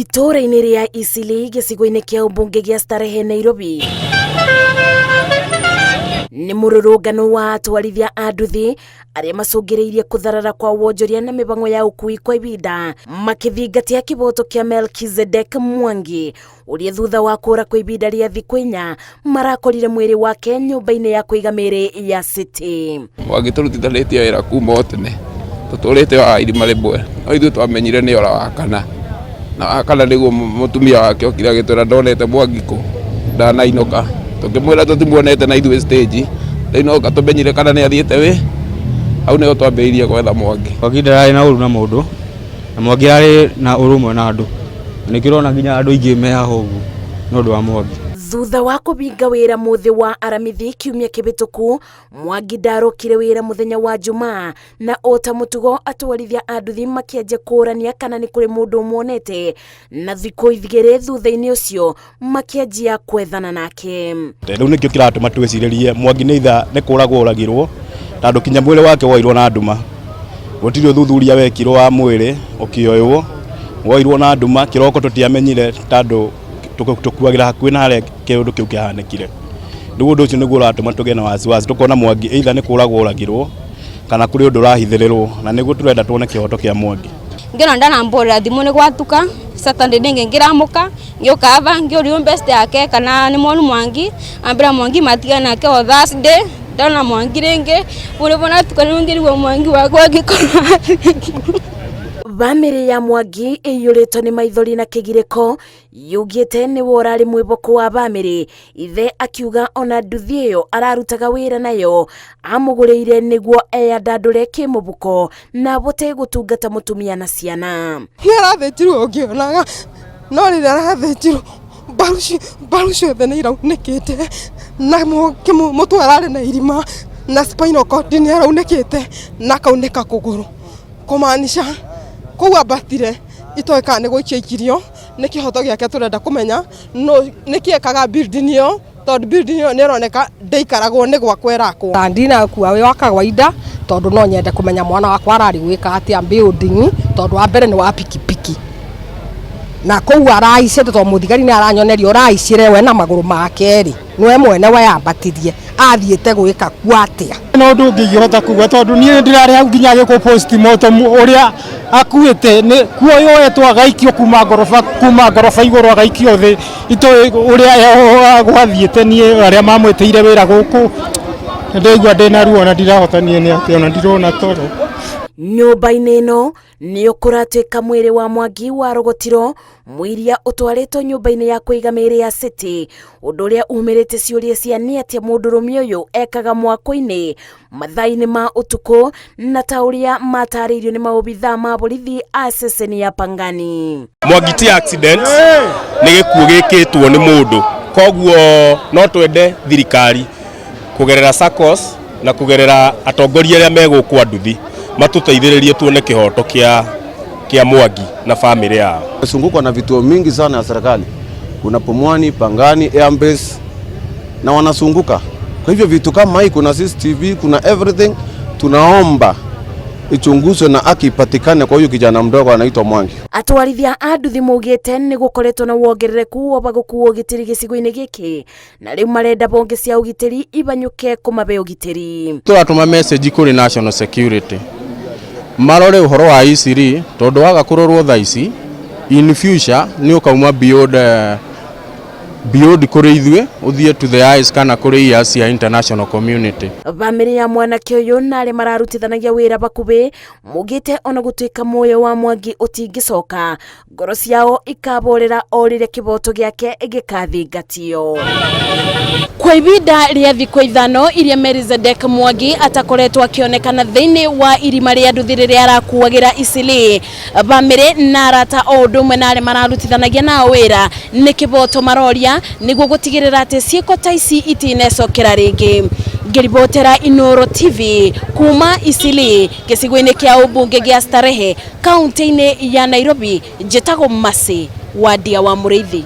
Itũũra-inĩ rĩa Eastleigh gĩcigo-inĩ kĩa ũmbunge gĩa Starehe Nairobi nĩ mũrũrũngano wa atwarithia a nduthi arĩa macũngĩrĩirie kũtharara kwa wonjoria na mĩbango ya ũkui kwa ibinda makĩthingatia kĩboto kĩa Melkizedek Mwangi ũrĩa thutha wa kũra kwa ibinda rĩa thikũ inya marakorire mwĩrĩ wake nyũmba-inĩ ya kũiga mĩĩrĩ ya City. Mwangi tũrutithanĩtie wĩra kuma o tene tũtũrĩte wa irima rĩmwe no ithuĩ twamenyire nĩ ora wa kana na wa kana nĩguo mũtumia wake okire agĩtwĩra ndonete Mwangi kũ ndanainũka tũkĩmwĩra tũtimuonete na ithuĩ stage rĩu no tũmenyire kana nĩ athiĩte wĩ hau nĩho twambĩrĩirie gwetha Mwangi. Mwangi ndararĩ na ũru na mũndũ na Mwangi ararĩ na ũrũmwe na andũ na nĩkĩo ũrona nginya andũ aingĩ me haha ũguo nĩ ũndũ wa Mwangi. Thutha wa kũbinga wĩra mũthĩ wa Aramithi kiumia kĩhĩtũku, Mwangi ndarokire wĩra mũthenya wa Jumaa na o ta mũtugo atwarithia a nduthi makĩanjia kũũrania kana nĩ kũrĩ mũndũ ũmuonete na thikũ igĩrĩ thutha-inĩ ũcio makĩanjia kwethana nake. Rĩu nĩkĩo kĩratũma twĩcirĩrie Mwangi nĩ itha nĩ kũragwo oragirwo tondũ kinya mwĩrĩ wake woirwo na nduma. Gũtirĩ ũthuthuria wekirwo wa mwĩrĩ ũkĩoywo, woirwo na nduma, kĩroko tũtiamenyire tondũ tũkuagĩra hakuhĩ na harĩa kĩũndũ kĩu kĩahanĩkire. Rĩu ũndũ ũcio nĩguo ũratũma tũgĩe na wasiwasi tũkona Mwangi either nĩ kũragwo oragirwo kana kũrĩ ũndũ ũrahithĩrĩrwo na nĩguo tũrenda tuone kĩhoto kĩa Mwangi. Ngiona ndanambũrĩra thimũ nĩ gwatuka Saturday nĩngĩ ngĩramũka ngĩũka ava ngĩũria best yake kana nĩ mwonu Mwangi ambĩra Mwangi matigana nake o Thursday ndona Mwangi rĩngĩ bũrĩ bona tuka rĩu ngĩrigwo Mwangi wakwa angĩkorwo Bamĩrĩ ya Mwangi ĩiyũrĩtwo nĩ maithori na kĩgirĩko yugĩte nĩwe ũrarĩ mwĩboko wa bamĩrĩ ithe akiuga ona nduthi ĩyo ararutaga wĩra nayo amũgũrĩire nĩguo eyandandũre kĩmũbuko na abote gũtungata mũtumia na ciana. Nĩ arathĩnjirwo ngĩonaga no rĩrĩa arathĩnjirwo mbaru ciothe nĩ iraunĩkĩte na mũtwe ararĩ na irima na spinal cord nĩ araunĩkĩte na akaunĩka kũgũrũ kũmaanisha kũu ambatire itoĩ kana nĩ gũikio aikirio nĩ kĩhoto gĩake tũrenda kũmenya nĩkĩ ekaga building ĩyo tondũ building ĩyo nĩ ĩroneka ndĩikaragwo nĩ gwakwo ĩrakwo. Ndinakua wĩ wa kawaida tondũ no nyende kũmenya mwana wakwa ararĩ gwĩka atĩa building tondũ wa mbere nĩ wa pikipiki na kũu araicĩte tondũ mũthigari nĩ aranyoneria ũraicire we na magũrũ make rĩ nĩwe mwene weyambatirie athiĩte gwĩka kuo atĩa. No ũndũ ũngĩ ingĩhota kuga tondũ niĩ ndĩrarĩ hau nginya agĩkwo postmortem ũrĩa akuĩte nĩ kuoyoetwo agaikio kuma ngoroba kuma ngoroba igũrũ agaikio thĩ itoĩ ũrĩa gwathiĩte niĩ arĩa mamwĩtĩire wĩra gũkũ ndĩraigua ndĩna ruo na ndirahota niĩ nĩ atĩa ona ndirona toro. Nyũmba-inĩ ĩno nĩyo kũratuĩka mwĩrĩ wa Mwangi warogotirwo mũiria ũtwarĩtwo nyũmba-inĩ ya kũiga mĩĩrĩ ya City ũndũ ũrĩa umĩrĩte ciũria cia nĩ atĩa mũndũrũme ũyũ ekaga mwako-inĩ mathaa-inĩ ma ũtukũ na ta ũrĩa matarĩirio nĩ maobithaa ma borithi a ceceni ya Pangani. Mwangi ti accident nĩ gĩkuũ gĩkĩtwo nĩ mũndũ koguo no twende thirikari kũgerera SACCOS na kũgerera atongoria arĩa me gũkũ a nduthi matũteithĩrĩrie tuone kĩhoto kĩa kĩa Mwangi na famĩlĩ yao. Tumezungukwa na vituo mingi sana ya serikali, kuna Pumwani, Pangani, Airbase na wanazunguka. Kwa hivyo vitu kama hii, kuna CCTV, kuna everything. Tunaomba ichunguzwe na haki ipatikane kwa huyu kijana mdogo anaitwa Mwangi. Atwarithia a nduthi maugĩte nĩ gũkoretwo na wongerereku wa ũbagũku wa ũgitĩri gĩcigo-inĩ gĩkĩ na rĩu marenda bonge cia ũgitĩri ibanyũke kũmabe ũgitĩri. Tũratũma message kũrĩ national security marore ũhoro wa Eastleigh tondũ waga kũrorwo thaa ici in future nĩ ũkauma beyond beyond kũrĩ ithuĩ ũthiĩ to the eyes kana kũrĩ ears cia international community. Bamĩrĩ ya mwanake ũyũ na arĩa mararutithanagia wĩra bakubĩ maugĩte ona gũtuĩka muoyo wa Mwangi ũtingĩcoka ngoro ciao ikaborera o rĩrĩa kĩboto gĩake gĩkathingatio. Kwa ibinda rĩa thikũ ithano iria Melizedek Mwangi atakoretwo akĩonekana thĩinĩ wa irima rĩa nduthi rĩrĩa arakuagĩra Eastleigh bamĩrĩ na arata o ũndũ ũmwe na arĩa mararutithanagia nao wĩra nĩ kĩboto maroria nĩguo gũtigĩrĩra atĩ ciĩko ta ici itinecokera rĩngĩ. Ngĩribotera Inooro TV kuma Eastleigh gĩcigo-inĩ kĩa ũmbunge gĩa Starehe kaunti-inĩ ya Nairobi njĩtagwo Mercy Wandia wa Mũrĩithi.